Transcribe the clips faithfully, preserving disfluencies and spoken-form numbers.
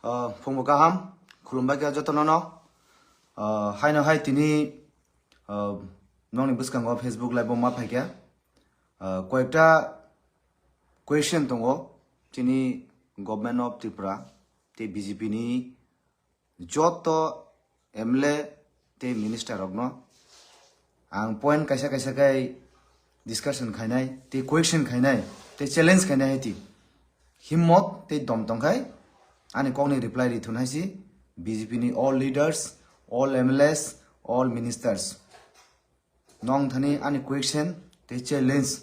Ah, phungbo kaham, khulumbai kha jotono no. Ah, haino hai tini, ah, nokni bwskango Facebook live o ma phaikha. Ah, koyekta question tongo, chini Government of Tripura tei B J P ni joto M L A tei minister rokno ang point kaisa kaisa khai discussion khainai, tei question khainai, tei challenge khainai hai ti. Himmot tei dom tongkhai ani kokni reply ri thun hai si B J P ni all leaders, all M L As, all ministers. Nong thani ani question tei challenge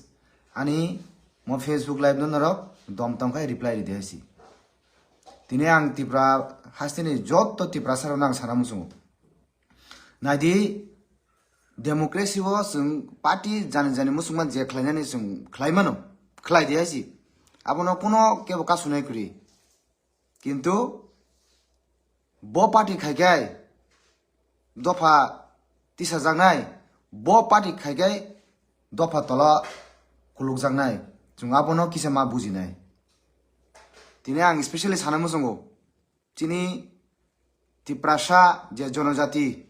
ani mo Facebook live no norok dom tongkhai reply ri di hai si. Tini ang Tripura hasteni joto Tripura saro nang sana musungo. Naidi, democracy o chwng party jani jani muchungma je khlainani chwng khlai mano, khlai di hai si. Abono kuno kebo kasunai kwrwi. Kintu bo party khai khai dopha tisajaknai, bo party khai khai dopha tola kulukjaknai. Chwng abono kisa ma bujinai. Tini ang specially sana muchungo. Chini Tiprasa je jonojati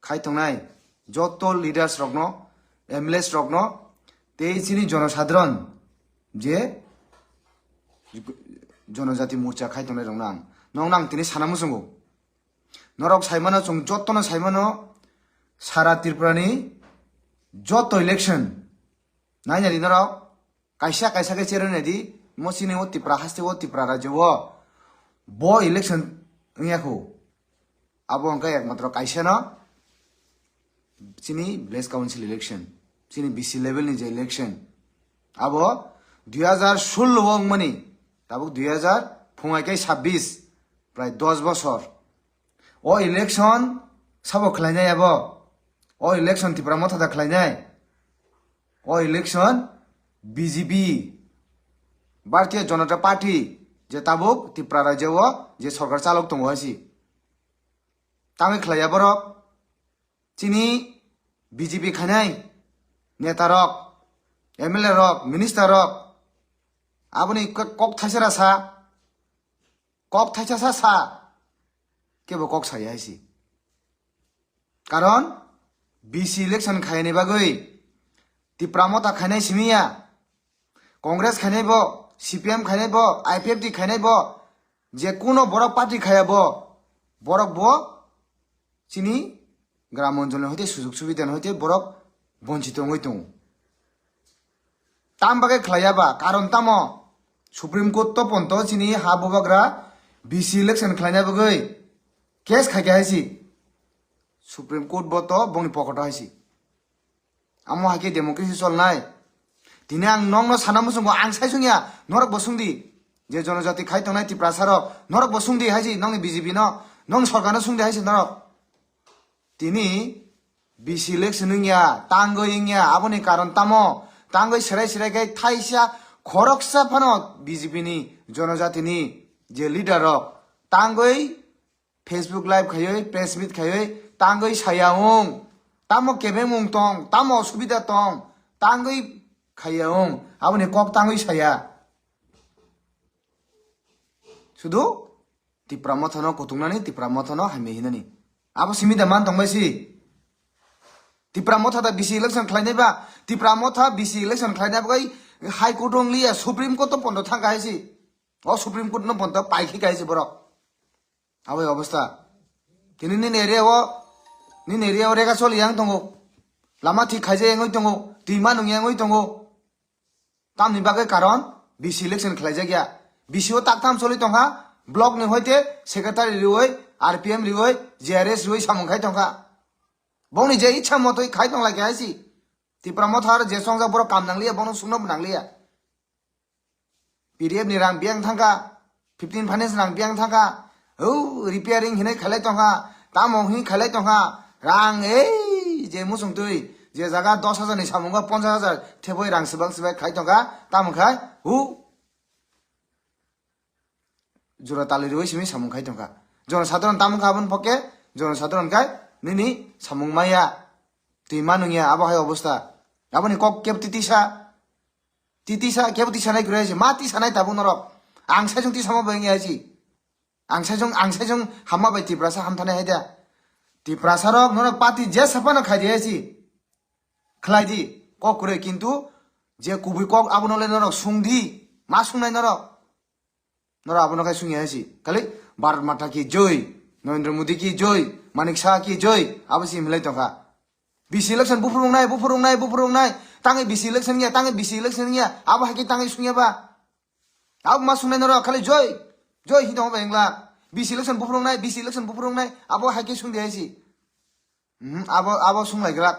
khai tongnai joto leaders rokno, M L As rokno, tei chini jonosadharon je jonojati morcha khai tongnai rokno ang, nokno ang tini sana muchungo. Norok saimano, chwng jotono saimano, sara Tripura ni joto election nainani norok kaisa kaisa khe cherwi naidi, mo chini o Tripura haste o Tripura rajyo o bo election wngya kho. Abo hwnkhe ekmatro kaisa no chini village council election, chini B C level ni je election, abo dui hazar sullo o wngmani, tabuk dui hazar phungai khe sabbish, prai dos bosor. O election sabo khlainai abo? O election Tipra Motha da khlainai? O election B J P, Bharatiya Janata Party, je tabuk Tipra rajya o je sorkar chalok tongo hai si. Tangwi khlaiya borok? Chini B J P khainai neta rok, M L A rok, minister rok, aboni kok, kok thaisara sa, kok thaisa sa sa, kebo kok saya hai si. Karon B C election khaini bagwi Tipra Motha khainai simi ya, Congress khainai bo, C P M khainai bo, I P F T khainai bo, je kuno borok party khaya bo, borok bo chini gram onjolni hoite sujog subidani hoite borok bonchito wngwi tongo. Tam bagwi khlaiya ba? Karon tamo? Supreme Court to ponto chini ha bubagra B C election khlaina bagwi case khaikha hai si. Supreme Court bo to bongni pokoto hai si. Amo hai khe democracy cholnai? Tini ang nokno sana muchungo, ang sai sungya, norok bo sungdi. Je jonojati khai tongnai Tiprasa rok, norok bo sungdi hai si, nokni B J P no, nokni sorkar no sungdi hai si norok. Tini B C election wngya, tangwi wngya, aboni karon tamo? Tangwi serai serai khe thaisa khoroksa phano B J P ni jonojati ni je leader rok tangwi Facebook live khaiwi, press meet khaiwi tangwi saya wng. Tamo kebeng wng tong, tamo osubida tong, tangwi khaya wng. Aboni kok tangwi saya. Sudu Tipra Motha no kutungnani, Tipra Motha no hamya hinani. Abo simi da man tongbai si. Tipra Motha da B C election khlainai ba? Tipra Motha B C election khlainai bagwi High Court wng liya, Supreme Court to pondo thang kahai si. O Supreme Court no pondo pai khi kahai si borok. Abo obostha. Tini nini area o, nini area o rega choli yang tongo. Lama thik khaijak yangwi tongo. Twi manung yangwi tongo. Tamni bagwi karon B C election khlaijak ya. B C o taktham choli tongkha, block ni hoite secretary riwi, R P M riwi, J R S riwi samung khai tongkha. Bongni je ichha motoi khai tong lai kha hai si. Tipra Motha aro je chongjak borok kam nang liya, bono sungno bo nang liya. P D F ni rang biyang thangkha, fifteen finance rang biyang thangkha, hau repairing hinai khailai tongkha, tamo hini khailai tongkha, rang ei je muchung twi je jaga dos hajar ni samungo ponchash hajar theboi rang swbang swbai khlai tongkha, tamo khai hu jora tali rwi simi samung khai tongkha. Jono sadharon tamo kha aboni poke, jono sadharon khai nini samung maya, twi manung ya, abo hai obostha. Aboni kok kebo titisa. Titisa, kebo tisanai kwrwi hai se. Ma tisanai tabuk norok. Ang sai chwng tisamo bo wngya hai se. Ang saijong, ang saijong hamma bai Tiprasa hamthani hai da. Tiprasa rok norok party je sapano khai di hai si. Khlai di, kok kwrwi, kintu je kubui kok abono le norok sung di, ma sungnai norok? Norok abono khai sungya hai si. Khali Bharat Mata ki joi, Narendra Modi ki joi, Manik Saha ki joi, abo si himlai tongkha. B C election buphuru wngnai, buphuru wngnai, buphuru wngnai. Tangwi B C election ya, tangwi B C election ya. Abo hai khe tangwi sungya ba. Abo ma sungnai norok khali joi, joi hi tongo ba engla. B C election buphuru wngnai, B C election buphuru wngnai. Abo hai khe sung di hai si. Mhm, abo, abo sung lai grak.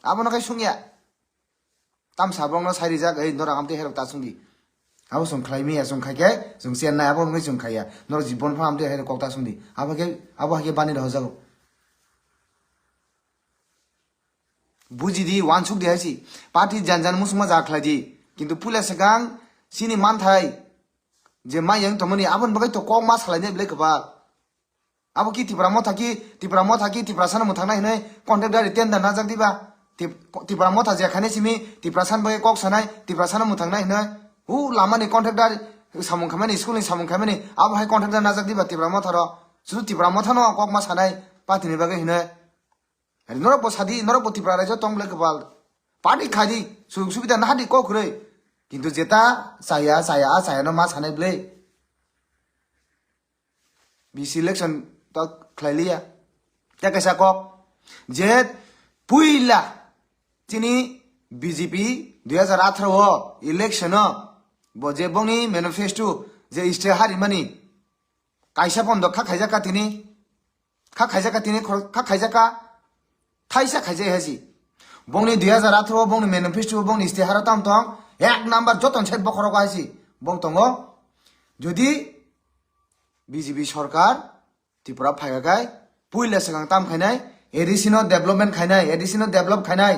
Abono khai sung ya. Tam sabong no sai rijak, ei norok amtwi herok ta sung di. Abo sung khlai mi ya, sung khai khe, sung chen nai, abo wngwi sung khai ya. Norok jibon pha amtwi herok kok ta sung di. Abo khe, abo hai khe bani rw jago. Buji di, wansuk di hai si. Party jan jan musuma ja khlai di. Kintu puila swkang chini manthai je mai yang tongmani aboni bagwi to kok ma salai nai belai kwbal. Abo ki Tipra Motha ki, Tipra Motha ki, Tiprasano mwthangnai hinwi contract dari tender najak diba? Tip-, Tipra Motha je khainai simi, Tiprasano bagwi kok sanai, Tiprasano mwthangnai hinwi. Hu lamani contract dari samung khaimani, school ni samung khaimani, abo hai contract dari najak diba Tipra Motha ro? Sudu Tipra Motha no kok ma sanai, party ni bagwi hinwi. Ari norok bo sadi, norok bo Tipra raijo tong belai kwbal. Party khai di, sujug subida naha di kok kwrwi. Kintu jeta chaya, chaya, a chaya no ma sanai belai. B C election to khlai liya. Tei kaisa kok je puila chini B J P dui hajar atharo o election o bo je bongni manifesto je state harimani kaisa pondo kha khaijak ka tini, kha khaijak ka tini, khor-, kha khaijak ka thaisa khaijak hai si. Bongni dui hajar atharo o bongni manifesto o bongni state haro tam tong ek number joton sai bokhorok hai si bong tongo. Jodi B J P sorkar Tripura phaiga khai puila swkang tam khainai, A D C no development khainai, A D C no develop khainai,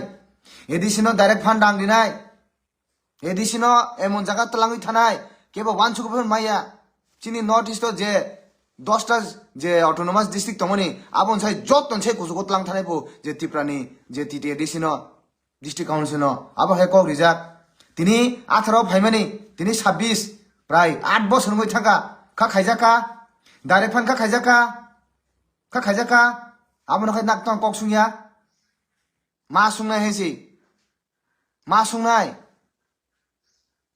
A D C no direct fund rang rinai, A D C no emon jaga twlangwi thanai, kebo wansuk phano maya. Chini North East o je dosta je autonomous district tongmani, aboni sai joto sai kuchugo twlang thanai bo je Tripura ni je T T A D C no. District Council no abo hai kok rijak. Tini atharo phaimani, tini sabbish, prai aat bosor wngwi thangkha. Kha khaijak kha, direct fund kha khaijak kha, kha khaijak kha. Abono khai nak tong kok sungya. Ma sungnai hai si. Ma sungnai.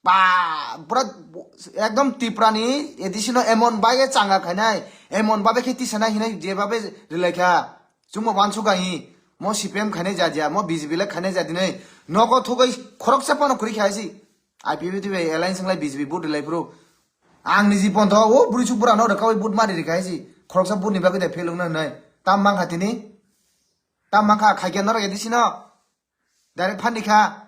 Ba, pura ekdom Tripura ni A D C no emon babe changa khainai, emon babe khe tisanai hinai je babe rilai kha. Chwngbo wansuk kha hi, mo C P M khainai ja dia, mo B J P le khainai ja dinai. Nogo thugwi khoroksa phano kwrwi kha si. I P F T bai alliance wnglai B J P vote rilai phuru. Ang ni jibon tho o bwrwi chuk bwrano rwkaui vote mari rikha si. Khoroksa vote ni bagwi de fail wngna hinai. Tam mang kha tini. Tam mang kha khai khe norok A D C no. Direct fund ni kha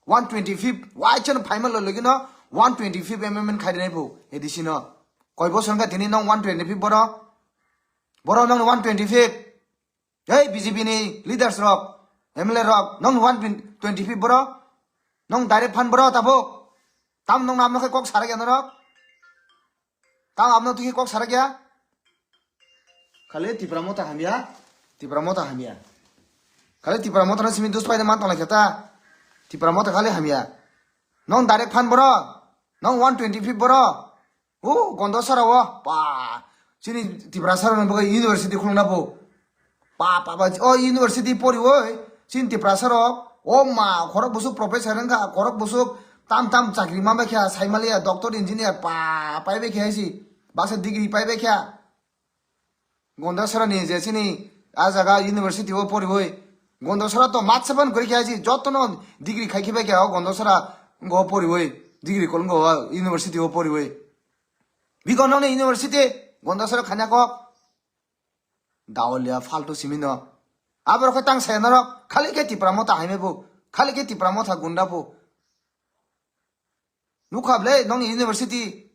one twenty fifth, wai chano phaima lo logino one twenty fifth amendment khai rinai bo A D C no. Koi bosor wngkha tini nong one twenty fifth boro? Boro nong one twenty fifth. Hey, B J P ni leaders rok, M L A rok, nong one twenty fifth boro? Nong direct fund boro tabuk? Tam nong namno khe kok sarak ya norok? Tang abno twi kok sarak ya? Khali Tipra Motha hamya, Tipra Motha hamya. Khali Tipra Motha no simi dus paida man tongla kheta. Tipra Motha khali hamya. Nong direct fund boro, nong one twenty fifth boro. O Gondosara o pa. Chini Tiprasa rok nong bagwi university khulungna bo. Pa, pa, pa, o university poriwi, chini Tiprasa rok, o ma, khorok busuk professor wngkha, khorok busuk tam tam chakri manbai kha, saimaliya, doctor, engineer, pa, paibai kha si, baksa degree paibai kha. Gondasara ni je chini a jaga university o poriwi, Gondasara to matsa ban kwrwi kha si, jotono degree khai khibai kha o Gondasara go poriwi, degree kolong go university o poriwi. Bikon nokni university, Gondasara khanya kok. Daolia faltu simi no. Aborok khe tang saya norok, khali khe Tipra Motha haime bo, khali khe Tipra Motha gunda bo. Nukha ble nokni university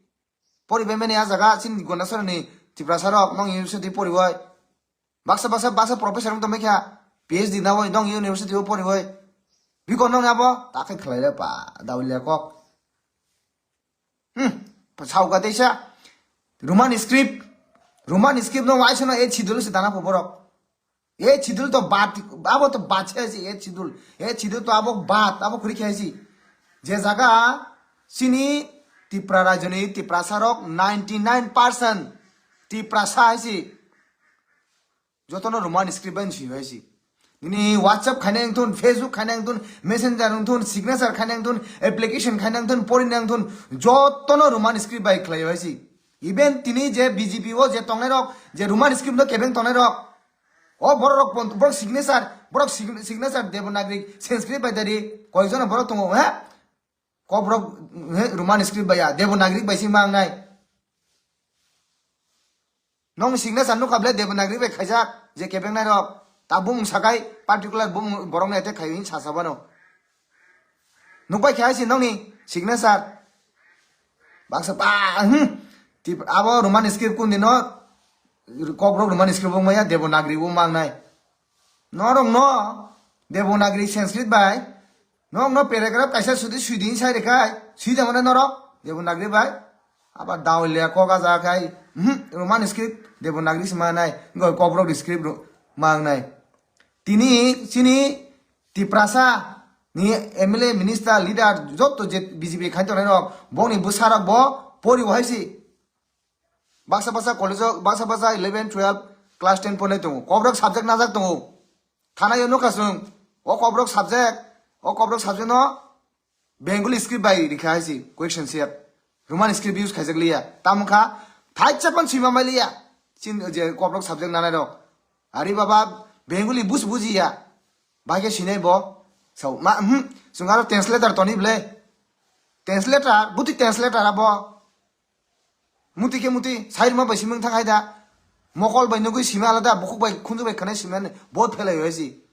poribai mani a jaga chini Gondasara ni Tiprasa rok nokni university poribai. Baksa baksa baksa professor wng tongbai kha, P H D nawi nokni university o poribai. Bikon nokni abo ta khe khlai le pa, daolia kok. Hmm, sauka teisa. Roman script. Roman script no waisa no eighth schedule se dana pho borok. Eighth schedule to bad, abo to bad se si eighth schedule. Eighth schedule to abo bad, abo kuri khe si. Je jaga chini Tipra rajoni Tiprasa rok ninety nine percent Tiprasa hai si. Jotono Roman script bai si hai si. Nini WhatsApp khaina wngthun, Facebook khaina wngthun, Messenger wngthun, signature khaina wngthun, application khaina wngthun, porina wngthun, jotono Roman script bai khlai hai si. Even tini je B J P o je tongnai rok, je Roman script no kebeng tongnai rok, o borok rok pon-, borok signature, borok sig-, signature Devanagari Sanskrit bai dari, koijono borok tongo, he? Kobrok, he, Roman script bai ya, Devanagari bai si mangnai. Nong signature nukha ble Devanagari bai khaijak, je kebengnai rok, ta bumung sakai, particular bumung borok ni attack khai hin sasa bano. Nukbai khe hai si nongni signature. Baksa pa, hmm. Tip, abo Roman script kun dino, kobrok Roman script wng maya, Devanagari wng mangnai. Norok no, Devanagari Sanskrit bai, norok no paragraph kaisa sudi sui di sai rekhai, sui da mane norok, Devanagari bai. Aba daulia koga ja khai, hmm, Roman script, Devanagari se manai, ngo kobrok script ro-, mangnai. Tini, chini, Tiprasa, ni M L A, minister, leader, jotto je B J P khai tongnai rok, bongni bwsarok bo pori bo hai si. Baksa baksa college o, baksa baksa eleven, twelve, class ten pornai tongo. Kobrok subject najak tongo. Thana yo nukha chwng. O kobrok subject, o kobrok subject no Bengali script bai rikha hai si, question set. Roman script use khaijak liya. Tamo kha, thaitsa pan sima mai liya. Chin je kobrok subject nanai rok. Ari baba, Bengali bus bujiya. Bai khe sinai bo. So, ma, hmm, chwng aro translator toni ble. Translator, buti translator abo. Muti khe muti, sairma bai simung thang hai da. Mokol bai nugui sima alada, bukhuk bai khunju bai khanai sima ni, bo phelai hai si.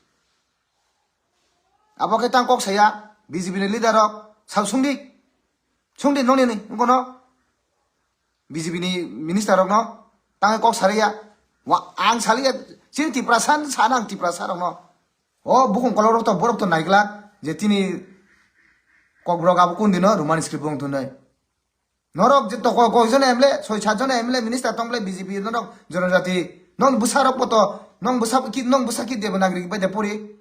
Abo khe tang kok saya, B J P ni leader rok, sao sungdi. Sungdi noni ni, ngono. B J P ni minister rok no, tang kok saraya. Wa, ang saliya, chini Tiprasa sana ang Tiprasa rok no. O bukung kolok rok to borok to naiglak, je tini kok borok abo kun dino Roman script wng thunai. Norok je toko koi jon M L A, soi sat jon M L A minister tong ble B J P norok jonojati. Nong bwsa rok poto, nong bwsa ki, nong bwsa ki Devanagari bai de pori.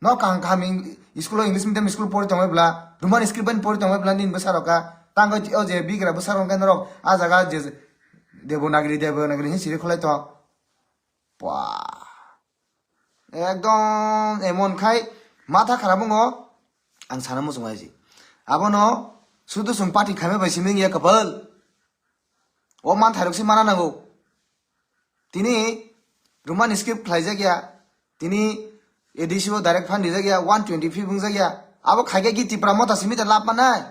No kaham kaham ing-, school o English medium school pori tongoi bla, Roman script bai pori tongoi bla nin bwsa rok ka. Tang o je bigra bwsa rok norok a jaga je Devanagari, Devanagari hin siri kholai to. Pwa. Ekdom emon khai matha kharap wngo, ang sana muchung aisi. Abono sudu chwng party khaima bai simi wngya kwpal. O manthairok se mana nango. Tini Roman script khlaijak ya, tini A D C o direct fund rijak ya, one twenty fee wngjak ya. Abo khaikhe ki Tipra motha simi da lab manai.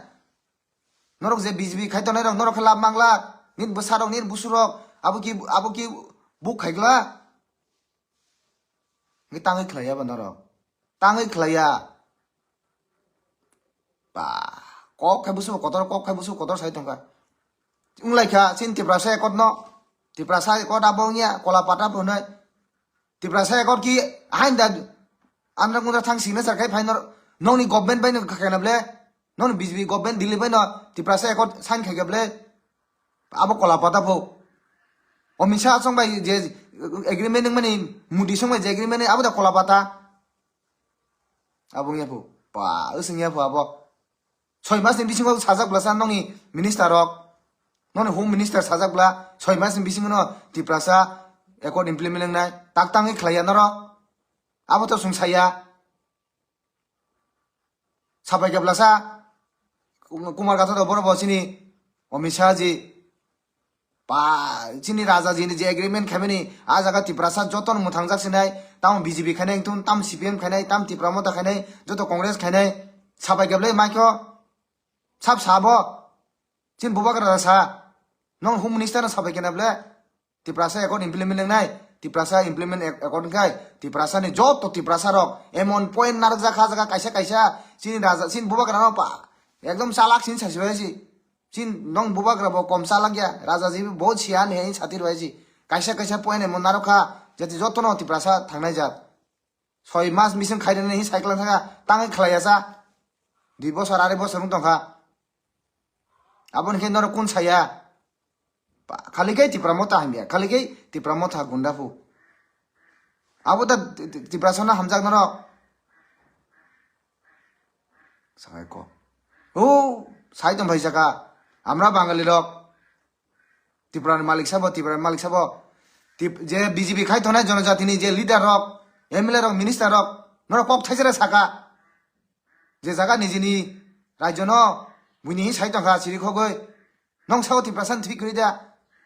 Norok je B J P khai tongnai rok norok khe lab manglak. Nini bwsarok, nini busurok, abo ki, abo ki buk khaiglak. Ngi tangwi khlaiya ba norok. Tangwi khlaiya. Ba, kok khai busu kotor, kok khai busu kotor sai tongkha. Wnglaikha, chini Tiprasa ekot no. Tiprasa ekot abo wngya, kola pata bo hwnwi. Tiprasa ekot ki hain da andra mundra thang signature khai phai nor-, nongni government bai no khakhana ble, nongni B J P government Delhi bai no Tiprasa ekot sign khaikha ble, abo kola pata pho. Amit Shah song bai je agreement nang mani, Modi song bai je agreement abo da kola pata. Abo wngya pho, pa, wswngya pho abo. Soi mas ni bisingo sajak bwlasa nongni minister rok, nongni home minister sajak bwla, soi mas ni bisingo no Tiprasa accord implement wngnai, tak tangwi khlaiya norok. Abo to chwng saya. Sapai khe bwlasa Kumar Gatha to borok bo chini Amit Shah ji. Pa, chini raja jini je agreement khaimani, a jaga Tiprasa jotono mwthangjak sinai, tamo B J P khainai wngthun, tam C P M khainai, tam Tipra Motha khainai, joto Congress khainai, sabai khe belai maikho, sab sabo, chini bubagra sa, nong home minister no sabai khe na ble, Tiprasa accord implement wngnai, Tiprasa implement ac-, accord wngkhai, Tiprasa ni joto Tiprasa rok, emon point narwkjak kha jaga kaisa kaisa, chini raja, chini bubagra no pa, ekdom chalak sini sasibai si. Chin nong bubagra bo kom chalak ya, raja ji bo siyan he sati rwai ji. Kaisa kaisa point mo narok kha, jati joto no Tiprasa thangnai jat. Soi mas bising khairani hi cycle thanga, tangwi khlaiya sa. Dui bosor, arai bosor wng tongkha. Aboni khe norok kun saya? Pa-, khali khe Tipra Motha hamya, khali khe Tipra Motha gunda phu. Abo ta Ti-, Ti-, Tiprasa no hamjak norok. Sakai ko. O, sai tong phai saka. Amra Bangali rok. Tripura ni malik sabo, Tripura ni malik sabo. Tip-, je B J P khai tongnai jonojatini je leader rok, M L A rok, minister rok, norok kok thaisera saka. Je jaga nijini rajyo no buini hi sai tongkha, siri khogoi. Nong sao Tiprasa ni thik kwrwi da.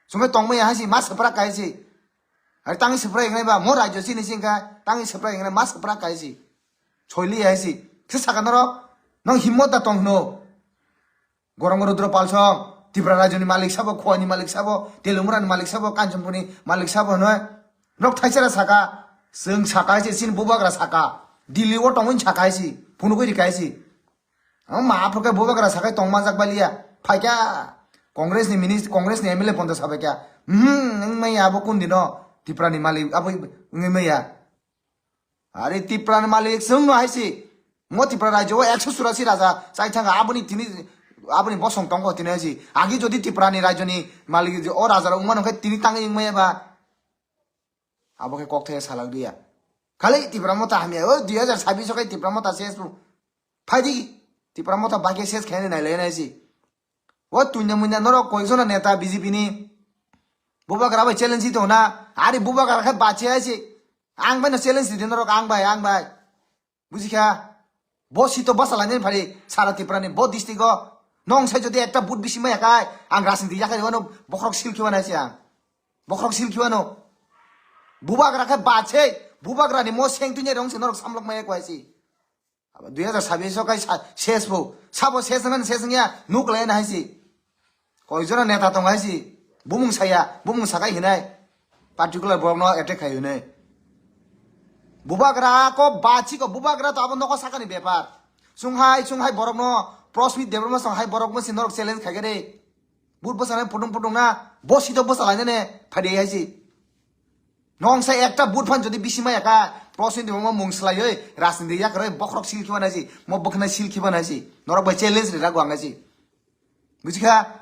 Chumai tongmaya hai si, ma swprak kai si. Hai tangwi swprak wngnai ba, mo rajyo chini singkha, tangwi swprak wngnai, ma swprak kai si. Soili hai si. Khe saka norok, nong himmot da tong hino. Gorong Rudra Pal song, Tripura rajyoni malik sabo, Khowani malik sabo, Telumurani malik sabo, Kanchanpurni malik sabo hwnwi. Nok thaisera saka, chwng saka hai si, chini bubagra saka. Delhi o tongwi saka hai si, phunugwi rika hai si. Ang ma aphuru khe bubagra sakai tong manjak baliya. Phaikya Congress ni minis-, Congress ni M L A ponta sabaikya. Hmm, wng maya abo kun dino Tripura ni malik abo wngwi maya. Are Tripura ni malik chwng no hai si. Mo Tripura rajyo o ekso churasi raja chai thanga aboni tini aboni bosong tongo tini hai si. Agi jodi Tripura ni rajyo ni malik o raja rok wngmano khe tini tangwi wng maya ba. Abo khe kok thaya salak diya. Khali Tipra Motha hamya, o dui hajar sabbish o khai Tipra Motha ses bu. Phaidi, Tipra Motha bagya ses khaina nai lai nai si. O tuina muina norok koi jona neta B J P ni. Bubagra bai challenge to na, ari bubagra khai bachi ai si. Ang bai no challenge di norok ang bai, ang bai. Bujikha? Bo sito basa lainani phari sara Tripura ni bo district o. Nong sai jodi ekta vote bisi maya khai, ang rajniti yakhai wano bokhorok sil khiwano hai si ang. Bokhorok sil khiwano. Bubagra khai bache, bubagra ni mo seng tunya rong se norok samlok maya kwai si. Aba dui hajar sabbish o khai sa-, ses bo. Sabo ses nang ses ya nuk lai na hai si. Koi jora neta tong hai si, bumung saya, bumung sakai hinai, particular borok no attack khai hinai. Bubagra ko bachi ko, bubagra to abo noko sakani bepar. Chunghai, chunghai borok no, Prosmit Debbarma song hai borok mo si norok challenge khai gade. But bwsana pudung pudung na, bo si to bwsa lai ne, phadi hai si. Nong sai ekta but phan jodi bisi maya ka, Prosmit Debbarma mung slai oi, rajniti yakaroi bokhorok sil khiba nai si, mo bwkhna sil khiba nai si. Norok bai challenge ri rago ang nai si. Bujikha?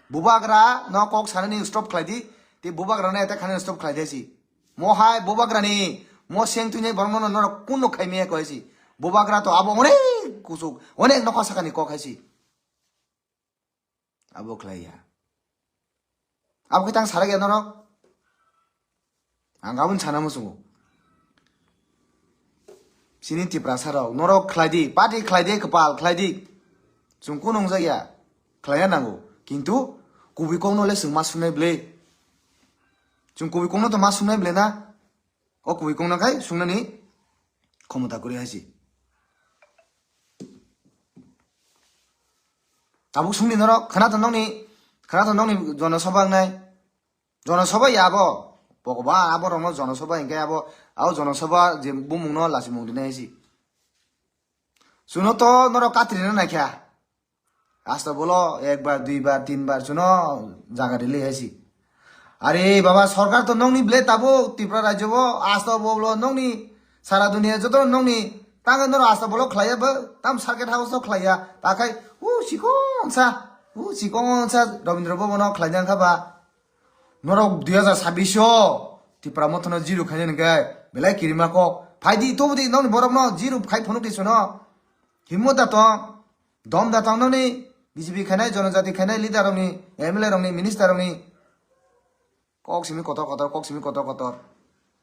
Bubagra no kok sanani stop khlai di, tei bubagra no attack khanani stop khlai di si. Mo hai bubagra ni, mo seng tuinai borok no norok kuno khai maya koi si. Bubagra to abo onek kusuk, onek nokha sakani kok hai si. Abo khlai ya. Abo khe tang sarak ya norok. Ang aboni sana muchungo. Sini Tiprasa rok, norok khlai di, party khlai di, kwpal khlai di. Chwng kunu wngjak ya, khlai ya nango. Kintu kubui kok no le chwng ma sumnai ble. Chwng kubui kok no to ma sumnai ble na. O kubui kok no khai sungnani khomota kwrwi hai si. Tabuk sungni norok, khwna to nokni, khwna to nokni jonosabha wngnai. Jonosabha ya abo. Bhagwan, abo rokno jonosabha hinkhe abo, abo jonosabha je bumungno lachimung rinai si. Chuno to norok katrina naikha. Asta bolo ekbar, duibar, tinbar chuno jaga rilai hai si. Are baba, sorkar to nokni ble tabuk Tripura rajyo bo, asta bolo nokni sara dunia joto nokni tangwi norok asta bolo khlaiya bo, tam circuit house o khlaiya. Takhai u chikon sa, u chikon sa Rabindra Bhavan o khlaina wngkha ba. Norok dui hajar sabbish o Tipra Motha no zero khainani khe belai kirima kok. Phaidi tubudi nokni borok no zero khai phunuk di chuno. Himmo da tong, dom da tong nokni B J P khainai, jonojati khainai leader rokni, M L A rokni, minister rokni. Kok simi kotor kotor, kok simi kotor kotor.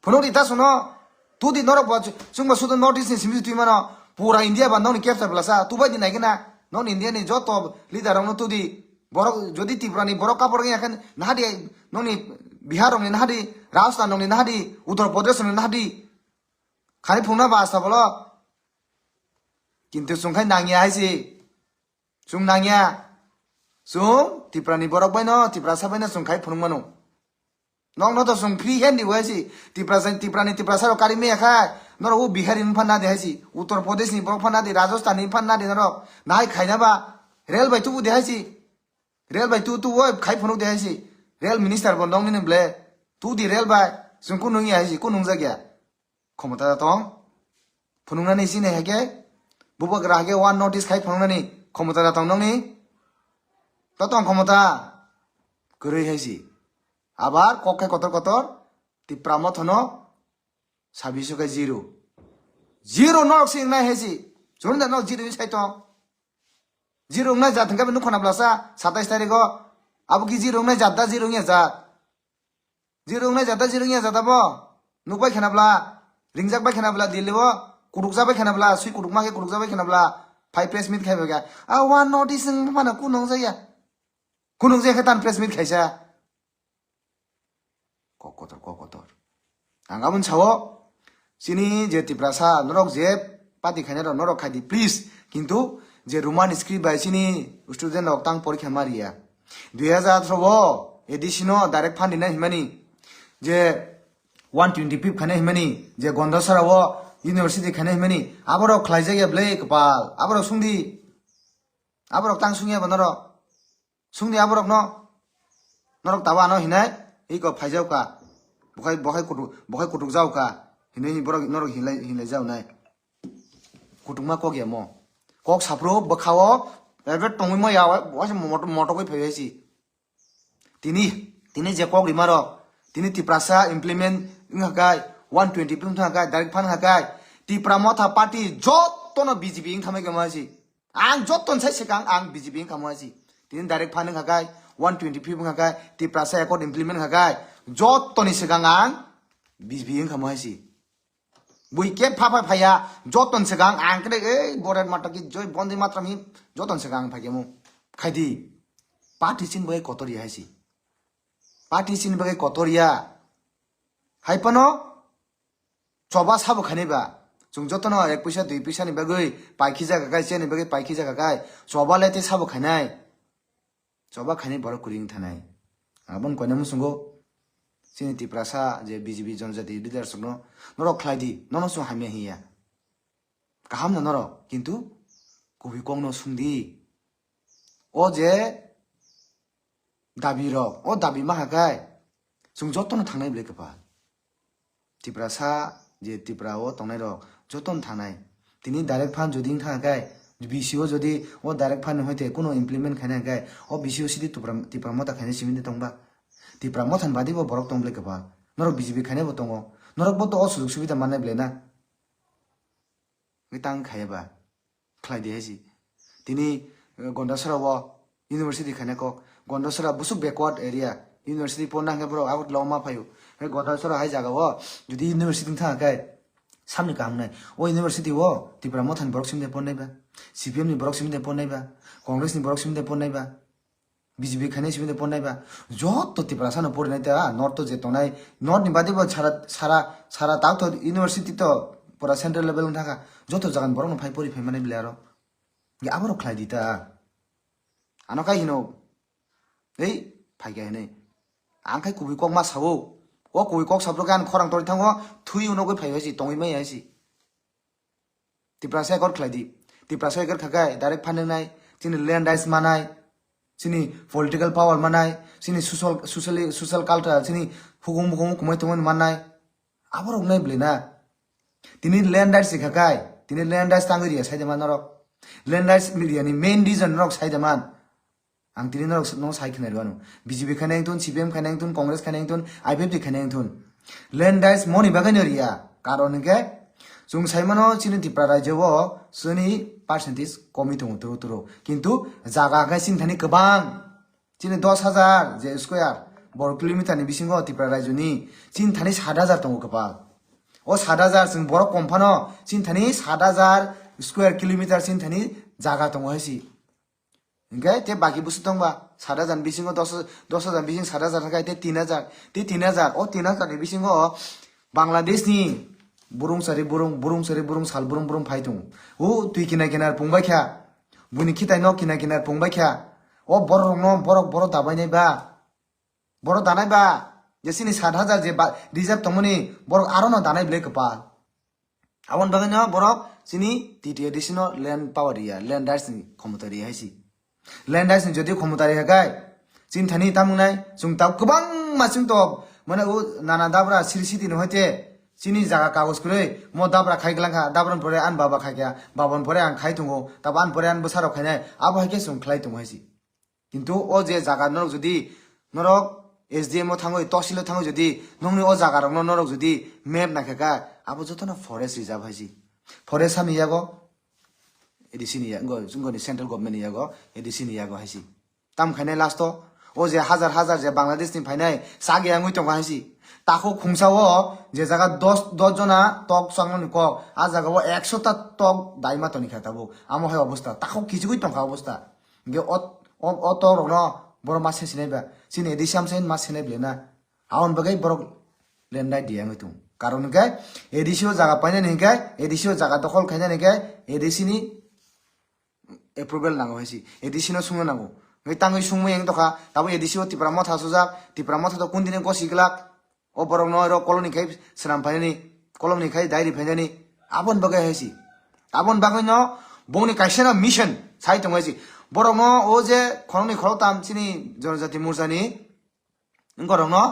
Phunuk di ta chuno, tudi norok bo chwngbo sudu North East ni simi twi mano, pura India ba nokni capture blasa, tubai di naikhe na, nokni India ni joto leader rokno tudi. Borok jodi Tripura ni borok kaphar wngya khe nahadi, nokni Bihar rokni nahadi, Rajasthan rokni nahadi, Uttar Pradesh rokni nahadi. Khani phungna ba asta bolo. Kintu chwng khai nangya hai si. Chwng nangya. Chwng Tripura ni borok bai no, Tiprasa bai no chwng khai phunuk mano. Nokno to chwng free hand di wai si. Tiprasa, Tripura ni Tiprasa rok kari maya khai. Norok o Bihari ni phan na di hai si. Uttar Pradesh ni borok phan na di, Rajasthan ni phan na di norok. Nahai khaina ba. Rail bai tubu di hai si. Rail bai tu tu wai khai phunuk di hai si. Rail minister bo nong ni ble. Tu di rail bai. Chwng kunung ya hai si. Kunung jak ya. Khomota da tong. Phunuknani sini hai khe. Bubagra hai khe one notice khai phunuknani. Khomota da tong nokni. To tong khomota. Kwrwi hai si. Abar kok khe kotor kotor, Tipra Motha no sabbish khe zero. Zero norok se wngnai hai si. Chwng da no zero ni sai tong. Zero wngnai jat hwnkhe nukho na blasa, satais tarikh o. Abo ki jir wngnai jat da, jir wngya jat. Jir wngnai jat da, jir wngya jat abo. Nuk bai khena bla, ringjak bai khena bla, Delhi o kutukjak bai khena bla, sui kutukma khe kutukjak bai khena bla. Phai press meet khai bai kha. A one notice wng phano kunung jaya. Kunung jaya khe tan press meet khaisa. Kok kotor, kok kotor. Ang aboni sao, chini je Tiprasa, norok je party khainai rok, norok khai di, please. Kintu je Roman script bai chini student rok tang porikha ma riya. Dui hajar atharo o A D C no direct fund rinai himani, je one twenty fifth khainai himani, je Gondasara o university khainai himani, aborok khlaijak ya blai kwpal, aborok sungdi, aborok tang sungya ba norok. Sungni aborokno, norok tabo ano hinai, iko phaijao ka. Bokhai, bokhai kutuk, bokhai kutuk jao ka. Hinui borok norok hinlai, hinlai jao nai. Kutukma kok ya mo. Kok sapro bwkhao, ebe tongwi mo ya, wase moto, moto koi phai si. Tini, tini je kok rima rok, tini Tiprasa implement wngkha kai, one twenty wngkha kai, direct fund wngkha kai. Tipra Motha Party jotono B J P wngkha mai khe mo si. Ang joto ni sai swkang ang B J P wngkha mo si. Tini direct fund wngkha kai, one twenty fifth wngkha kai, Tiprasa Accord implement wngkha kai, joto ni swkang ang B J P wngkha mo si. Bui khe pha pha phaiya, joto ni swkang ang khe ei Bharat Mata ki joi, Bonde Mataram hi joto ni swkang ang phai khe mo. Khai di. Party chini bagwi kotor ya hai si. Party chini bagwi kotor ya. Hai phano choba sabo khainai ba. Chwng jotono ek puisa dui puisa ni bagwi paikhi jaga kai, chini bagwi paikhi jaga kai. Choba le tei sabo khainai. Choba khainai borok kwrwi wng thanai. Aboni koina muchungo chini Tiprasa je B J P Jonojati leaders rokno norok khlai di, nono chwng hamya hiya. Kaham no norok, kintu kubui kokno sung di. O je dabi rok, o dabi maha kai chwng jotono thangnai bwle kwpal. Tiprasa je Tripura o tongnai rok jotono thangnai. Tini direct fund jodi wng thang kai, B C O jodi o direct fund ni hoite kuno implement khainai kai, o B C O sidi Tripura, Tripura Motha khainai simi de tongba. Tripura Motha ni badi bo borok tong bwle kwpal. Norok B J P khainai bo tongo. Norok bo to o sujug subida mannai bwle na. Wngwi tang khaiya ba khlai di hai si. Tini, eh, Gondasara o university khaina kok. Gondasara busuk backward area. University porna hwnkhe borok Agartala o ma phaio. Hai Gondasara hai jaga o jodi university wng thang khe samni kaham nai. O university o Tipra Motha ni borok simi de pornai ba. C P M ni borok simi de pornai ba. Congress ni borok simi de pornai ba. B J P khainai simi de pornai ba. Joto Tiprasa no porinai ta, ah, North to je tongnai. North ni badi bo sara, sara, sara tak to university to pura central level wng thaka. Joto jaga ni borok no phai pori phai mani bwle aro. Ge aborok khlai di ta. Ano kai hino. Ei, phai khe hinui. Ang khai kubui kok ma sao. O kubui kok sabro khe ang khorang tori thango. Thui uno goi phai hai si, tongwi mai hai si. Tiprasa Accord khlai di. Tiprasa Accord khakai direct fund wngnai, chini land rights manai, chini political power manai, chini social, socially, social culture, chini hukum bukum kumai tongmani manai. Aborok nai bwle na. Tini land rights khakai, tini land rights tangwi riya sai de man norok. Land rights media ni main reason norok sai de man. Ang tini norok no sai khwnai rwano. B J P khainai wngthun, C P M khainai wngthun, Congress khainai wngthun, I P F T khainai wngthun. Land rights moni bagwi no riya. Karon hwnkhe chwng sai mano chini Tripura rajyo o chini percentage komi tongo turo turo. Kintu jaga hwnkhe chini thani kwbang. Chini dos hajar je square bor kilometer ni bisingo Tripura rajyo ni chini thani sat hajar tongo kwpal. O sat hajar chwng borok kom phano chini thani sat hajar square kilometer chini thani jaga tongo hai si. Hingke te baki busu tongba, sat hajar ni bisingo dos, dos hajar ni bising sat hajar hingke te tin hajar, te tin hajar, o tin hajar ni bisingo Bangladesh ni burung sari burung, burung sari burung, sal burung burung phai tongo. O twi kina kina pungbai kha, buini khitai no kina kina pungbai kha. O borok rok no borok, borok dabai nai ba, borok danai ba, je chini sat hajar je ba, reserve tongmani borok aro no danai bwle kwpal. Aboni bagwi no borok chini T T A D C no land power riya, land rights ni khomota riya hai si. Land rights ni jodi khomota riya kai, chini thani tamung nai, chwng tab kwbangma chwng to, mane o nana dabra siri siti no hoite, chini jaga kagoj kwrwi, mo dabra khai glangkha, dabra ni pore ani baba khai kha, baba ni pore ang khai tongo, tabo ani pore ani bwsa rok khainai, abo hai khe chwng khlai tongo hai si. Kintu o je jaga norok jodi norok S D M o thangwi, tohsil o thangwi jodi nokni o jaga rokno norok jodi map naikha kha, abo jotono forest reserve hai si. Forest ha ni yago A D C ni ya-, ngo, ngo ni central government ni yago A D C ni yago hai si. Tam khainai last o O je hajar hajar je Bangladesh ni phainai chak ya wngwi tongkha hai si. Takhuk khungsa o je jaga dos, dos jona tok changmani kok, a jaga o ekso ta tok daima toni kha tabuk. Amo hai obostha. Takhuk khichigwi tongkha obostha. Ge ot-, o, o tok rokno borok ma se sinai ba. Chini A D C amsa ma sinai bele na. Aboni bagwi borok lendai diya wngwi tongo. Karon hwnkhe A D C o jaga painani hwnkhe, A D C o jaga dokhol khainani hwnkhe, A D C ni approval nango hai si. A D C no sungna nango. Hwnkhe tangwi sungmui wng tokha. Tabuk A D C o Tipra Motha sujak. Tipra Motha to kundini gosi glak. O borok no oro koloni khai swnam phainani, koloni khai diary phainani. Aboni bagwi hai si. Aboni bagwi no bongni kaisa no mission sai tongo hai si. Borok no o je khoroknwi khoroktam chini Jonojati Morcha ni wngkorokno,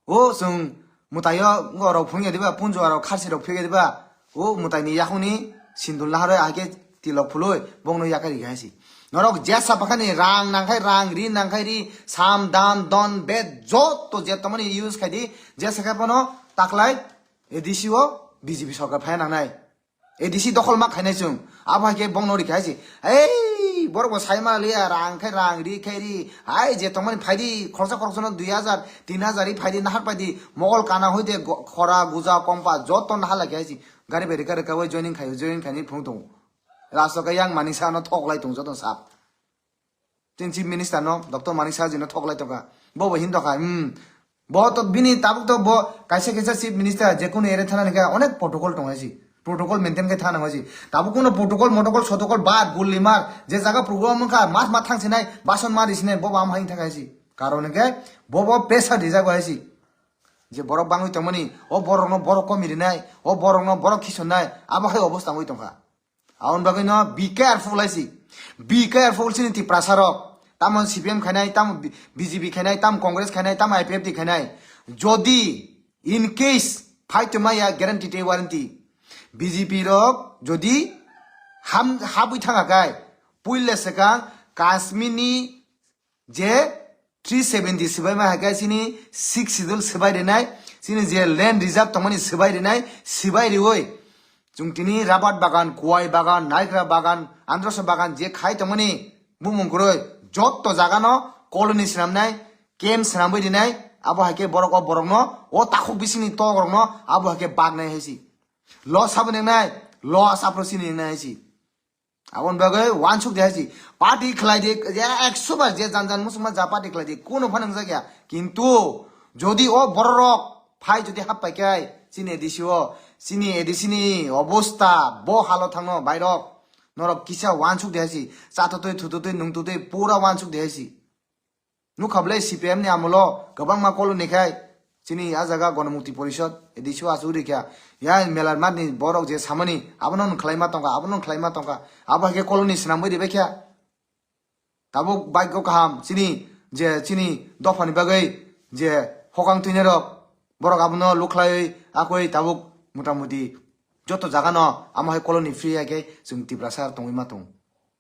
o chwng mwtaio wngkorok phunukya diba, punju aro kharsi rok phiyokya diba, o mwtaini yakungni sindul naharwi ahai khe tilok phului bongno yakarikha hai si. Norok jesa pakhani rang nangkhai rang, ri nangkhai ri, sam dam don bet joto je tongmani use khai di, jesa khe phano taklai A D C o B J P sorkar phai nangnai. A D C dokhol ma khainai chwng. Abo hai khe bongno rikha hai se. Ei, borok bo sai ma liya, rang khai rang, ri khai ri. Hai, je tongmani phaidi, khoroksa khoroksa no dui hajar, tin hajar ri phaidi, nahar phaidi, mogol kana hoide go-, khora, guja, kompa, joto naha lai khe hai se. Gari bai rika rika bai joining khai, joining khaini phunuk tongo. Last o khe yang mani sa no thok lai tongo joto sap. Chini Chief Minister no, Doctor Manik Saha ji no thoklai tongkha. Bo bo hin tongkha, hmm. Bo to bini tabuk to bo kaisa kaisa Chief Minister je kunu ere thana ni khe onek protocol tong hai si. Protocol maintain khe thana hai si. Tabuk kunu protocol motocol sotocol bar gulli mar je jaga program wngkha mas ma thang sinai bason ma ri sinai bo bo am hai thang hai si. Karon hwnkhe bo bo pressure rijak hai si. Je borok bangwi tongmani o borok no borok komi rinai, o borok no borok khisonnai, abo hai obostha wngwi tongkha. Aboni bagwi no be careful hai si. Be careful chini Tiprasa rok. Tamo C P M khainai, tamo B-, B J P khainai, tamo Congress khainai, tamo I P F T khainai. Jodi in case fight to maya guarantee te warranty. B J P rok jodi ham habwi thanga kai. Puila swkang Kashmir ni je three seventy swbai ma hai khe chini six schedule swbai rinai, chini je land reserve tongmani swbai rinai, swbai riwi chwng tini rabat bagan, kuwai bagan, naikra bagan, androsa bagan je khai tongmani bumung kwrwi jotto jaga no colony swnamnai, camp swnamwi rinai, abo hai khe borok o borok no o takhuk bisingni tok rok no abo hai khe baknai hai si. Loss sabo nengnai, loss aphuru chini nengnai hai si. Aboni bagwi wansuk de hai si. Party khlai di, je ekso bar je jan jan musukma ja party khlai di, kuno phan wngjak ya. Kintu jodi o bororok phai jodi hap pai kai, chini A D C o, chini A D C ni obosta bo halo thangno bairok. Norok kisa wansuk de hai si. Chatotwi, thutotwi, nungtotwi pura wansuk de hai si. Nukha bwle C P M ni amolo kwbangma koloni khai chini a jaga Ganamukti Porishod, A D C o asuk rikha. Ya mela mat ni borok je samani abono nwng khlaima tongkha, abono nwng khlaima tongkha. Abo hai khe koloni swnamwi ribai kha. Tabuk bike o kaham chini je chini dophani bagwi je hokang twinai rok borok abono lukhlai akoi tabuk motamuti joto jaga no amo hai koloni free hai khe chwng Tiprasa tongwi ma tong.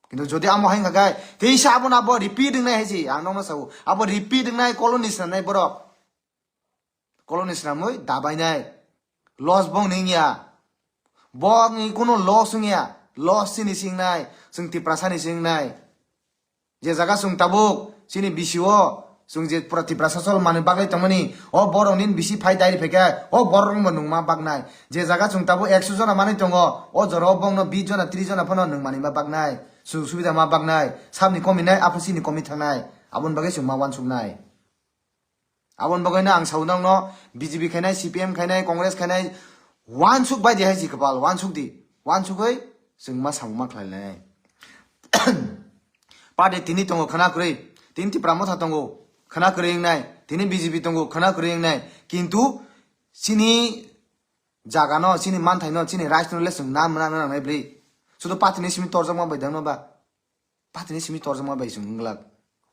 Kintu jodi amo hai wngkha khe, teisa abono abo repeat wngnai hai se, ang nokno sao. Abo repeat wngnai, colony swnamnai borok. Colony swnamwi dabainai. Loss bong ni wngya. Bong ni kuno loss wngya. Loss chini si wngnai. Chwng Tiprasa ni si wngnai. Je jaga chwng tabuk, chini B C o, chwng je pura Tiprasa chol manwi bagwi tongmani, o borok ni bisi phai dairi phaikha, o borok no nwngma baknai. Je jaga chwng tabuk ekso jona manwi tongo, o jora o bongno bis jona, tris jona phano nwng manwi ma baknai. Sujog subida ma baknai, sabni komi nai, aphuru chini komi thangnai, aboni bagwi chwng ma wansuknai. Aboni bagwi no ang sao nokno B J P khainai, C P M khainai, Congress khainai, wansuk bai di hai si kwpal, wansuk di, wansugwi chwng ma samung ma khlai lai. Party tini tongo khwna kwrwi, tini Tipra Motha tongo khwna kwrwi wngnai, tini B J P tongo khwna kwrwi wngnai, kintu chini jaga no, chini manthai no, chini rights no le chwng na mwnang nangnai bwrwi. Sudu party ni simi torjakma bai dangno ba. Patini simi torjakma bai chwng wngglak.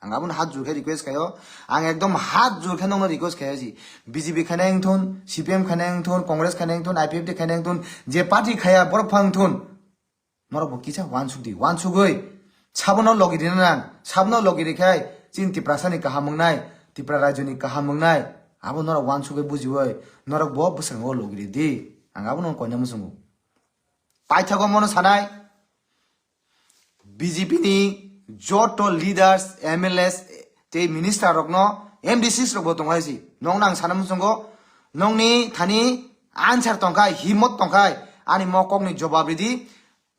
Ang abono hat jur khe request khaio. Ang ekdom hat jur khe nokno request khaio si. B J P khainai wngthun, C P M khainai wngthun, Congress khainai wngthun, I P F T khainai wngthun, je party khaya borok phang wngthun. Norok bo kisa wansuk di, wansugwi. Sabono logi rina nang, sabono logi rikhai, chini Tiprasa ni kaham wngnai, Tipra rajyo ni kaham wngnai. Abo norok wansugwi bujiwi, norok bo bwskango logi ridi. Ang abono koina muchungo. Paithago mono sanai, B J P ni joto leaders, M L As, tei minister rokno, M D Cs rokbo tongkha si. Nokno ang sana muchungo, nokni thani answer tongkhai, himot tongkhai, ani mo kokni jobab ridi.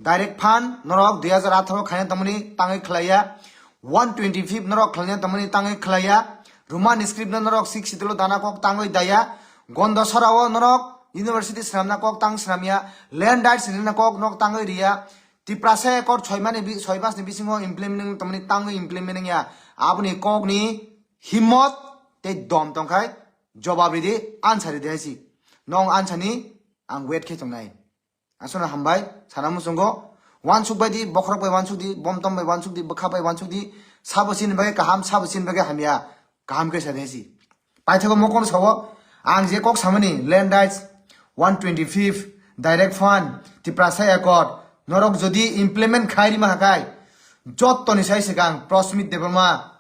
Direct fund norok dui hazar atharo khaina tongmani tangwi khlaiya, one twenty fifth norok khlaina tongmani tangwi khlaiya, Roman script no norok six schedule dana kok tangwi daya, Gonda Sorao norok university swnamna kok tang swnamya, land rights rina kok nok tangwi riya, Tiprasa Accord soi mani bi-, soi masni bisingo implement tongmani tangwi implement ya, aboni kokni himot tei dom tongkhai jobab ridi, answer ridi hai si. Nong answer ni ang wait khe tongnai. Aswkno hambai, sana muchungo. Wansuk bai di, bokhorok bai wansuk di, bomtom bai wansuk di, bwkha bai wansuk di, sabo chini bagwi kaham, sabo chini bagwi hamya, kaham khe sa di si. Paithago mokon sawo, ang je kok samani, land rights, one twenty fifth, direct fund, Tiprasa Accord, norok jodi implement khai rima hakai, jottoni sai swkang, Prasmit Debbarma,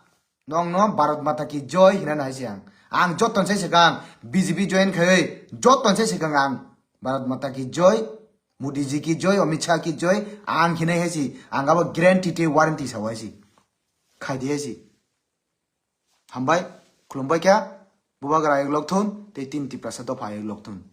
nokno Bharat Mata ki Joy hina nai se ang. Ang joton sai swkang B J P join khai, joton sai swkang ang Bharat Mata ki Joy, Modi ji ki joy, Amit Shah ki joy, ang hinai hai si, ang abo guarantee tei warranty sa hai si. Khai di hai si. Hambai, khulumbai kha, bubagra ayuk lok thun, tei tin Tiprasa dopha ayuk lok thun.